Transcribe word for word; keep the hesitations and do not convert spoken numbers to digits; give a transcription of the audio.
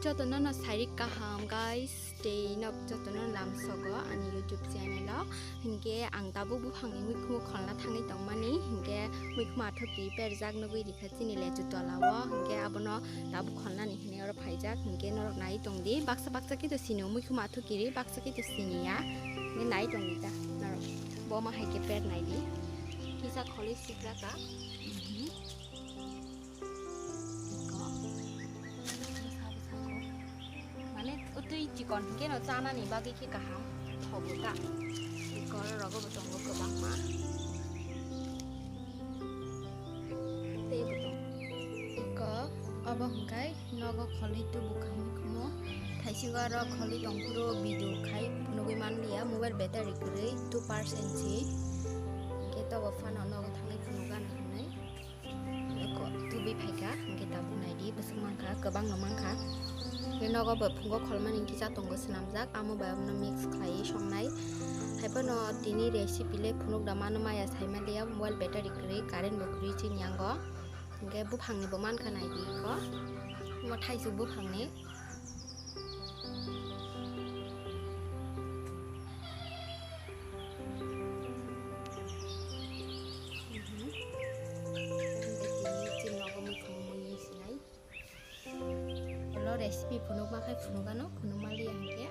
Jotono no sairik kaham guys, tei nok jotono lamsogo ani YouTube channel o. Hinkhe ang tabuk buphangni muikhumo kholna thangwi tongmani, hinkhe muikhumo athukiri perjak nugwi rikha chini lechu tola o, hinkhe abono tabuk kholnani hinwi oro phaijak, hinkhe norok nai tongdi. Baksa baksa khe to sini o muikhumo athukiri, baksa khe to siniya, hinkhe nai tongdi ta norok. Bo ma hai khe per naidi, kisa kholwi sikra ka. Iko. Mane, utwi chikon hwnkhe no chanani bagwi khe kaham thogo ta. Iko rogo bo tongo kwbangma. Tei bo tongo. Iko, obo hwnkhe nogo kholwi tubu khamwi khumo. Thaisingo aro kholwi tongphuru video khai phunugwi manliya, mobile battery kwrwi two percent si. Hwnkhe tobo phano nogo thangwi phunugano hwnwi. Eko tubui phaikha, hwnkhe tabuk naidi, bwswk mankha, kwbangno mankha. Hwnkhe nogo bo phungo kholmani kisa tongo swnamjak, amo bai abono mix khlaiwi songnai. Haiphano tini recipe le phunuk da mano maya saimaliya, mobile battery kwrwi, current bo kwrwi chini yango. Hwnkhe buphangni bo mankha naidi kho, omo thaisuk buphangni. Mhm. Tini chini nogo muikhumo mui sinai. Ulo recipe phunukma khai phunukano, phunukma liya hwnkhe